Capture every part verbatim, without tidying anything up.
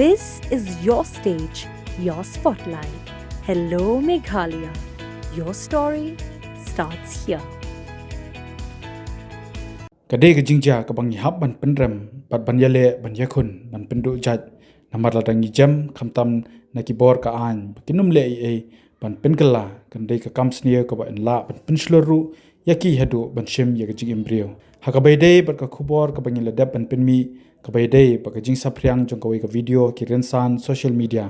This is your stage, your spotlight. Hello, Meghalaya. Your story starts here. Ka dei ka jingjia kaba ngi hap ban pynrem, bad ban ïaleh, ban ïakhun, ban pynduh jait. Namar lada ngi jem, khamtam na ki bor ka aiñ, ba kin ym leh ei ei, ban pynkylla, kan dei ka kam sniew kaba yn lah ban pynshlur ruh ïa ki haduh ban shim ïa ka jingim briew. Ha kaba ïadei bad ka khubor kaba ngi la dep ban pynmih, kaba ïadei bad ka jingsaphriang jong kawei ka video ki rynsan social media.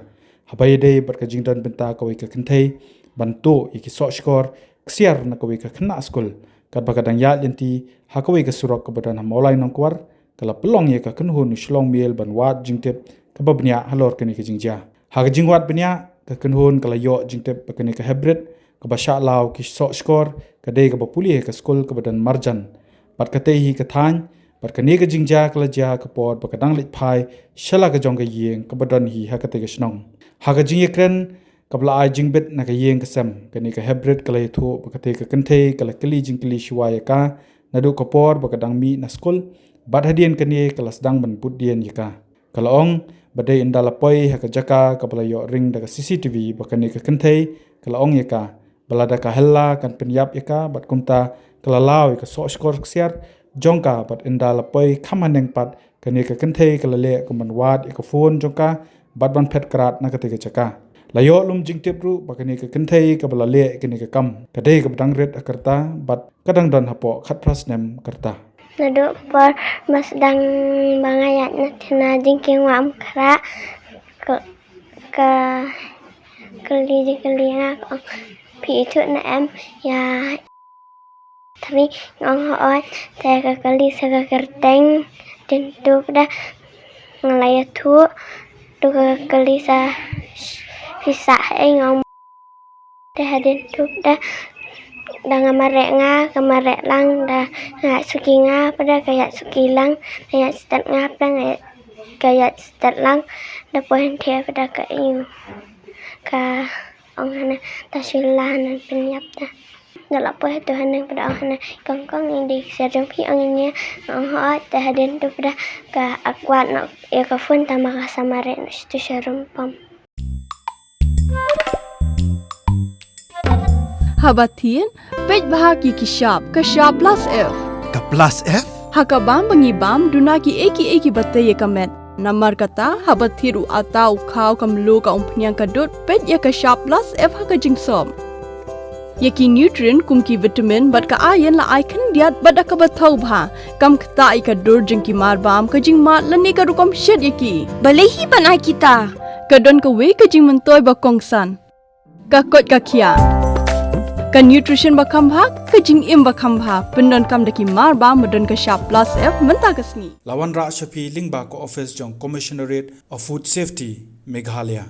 Haba ïadei bad ka jingdon bynta kawei ka kynthei ban tuh ïa ki sohshkor ksiar na kawei ka khynnah skul, katba ka dang ïaid lynti ha kawei ka surok kaba don ha Mawlai Nongkwar, ka la pynlong ïa ka kynhun u Shillong Mail ban wad jingtip kaba bniah halor kane ka jingjia. Ha ka jingwad bniah, ka kynhun ka la ïoh jingtip ba kane ka hybrid kaba shah law ki sohshkor ka dei kaba pule ha ka skul kaba don marjan. Bad katei hi ka thaiñ, bad kane ka jingjia ka la jia ha ka por ba ka dang leit phai sha la ka jong ka ïing kaba don hi ha katei ka shnong. Ha ka jingïakren kaba la ai jingbit na ka ïing ka sem, kane ka hybrid ka la ïathuh ba katei ka kynthei ka la kylli jingkylli shuwa ïa ka naduh ka por ba ka dang mih na skul, bad hadien kane ka la sdang ban bud dien ïa ka. Ka la ong ba dei ynda la poi ha ka jaka kaba la ïoh ring da ka C C T V ba kane ka kynthei ka la ong ïa ka ba lada ka hella kan pynïap ïa ka, bad kumta ka la law ïa ka sohshkor ksiar jong ka, bad ynda la poi kham haneng pat, kane ka kynthei ka la leh kum ban wad ïa ka phone jong ka bad ban phet krad na katei ka jaka. La ïoh lum jingtip ruh ba kane ka kynthei kaba la leh kane ka kam ka dei kaba dang rit ha ka rta bad ka dang don hapoh khatphra snem ka rta. Naduh por ba sdang ba nga ïaid na thina jingkieng wa em kra ka, ka kylli jingkylli nga ka ong, phi ithuh ne em ïa Tri, nga ong hooid. Te ka kylli sa ka kyrteng, dien tu pda nga la ïathuh. Tu ka kylli sa phi sah ei, nga ong. Te hadien tu pda da nga mareh nga, ka mareh lang, da nga ïaid suki nga, pda ka ïaid suki lang, da ïaid stet nga, pda nga ïaid, ka ïaid stet lang, da poi hynthie pda ka ïu. Ka ong hana, ta shu lah nan pynïap ta. Da la poi ha tu haneng pda ong hana, kong kong, ïa dei ksiar jong phi, ong ïa ngi. Nga ong hooid. Te hadien tu pda ka akwat noh ïa ka phone, tangba ka sa mareh noh sha tu sha rumpam. Haba thied, peit bha ïa ki shap, ka shap plus F. Ka plus F? Ha ka bam ba ngi bam, duna kiei kiei kiba tei ïa ka met. Namar kata, haba thied u atta, u khaw, ka mluh, ka umphniang, ka dud, peit ïa ka shap plus F ha ka jingsop. Ïa ki nutrient kum ki vitamin bad ka iron la ai khyndiat bad da kaba thaw bha. Kam ktah ïa ka dur jong ki mar bam, ka jingmad lane ka rukom shet ïa ki. Balei hi ban ai kita? Ka don kawei ka jingmyntoi ba kongsan. Ka koit ka khiah. Ka nutrition ba kham bha, ka jingim ba kham bha, pyndonkam da ki mar bam ba don ka shap plus F mynta ka sngi. La wanrah sha phi lyngba ka office jong Commissionerate of Food Safety, Meghalaya.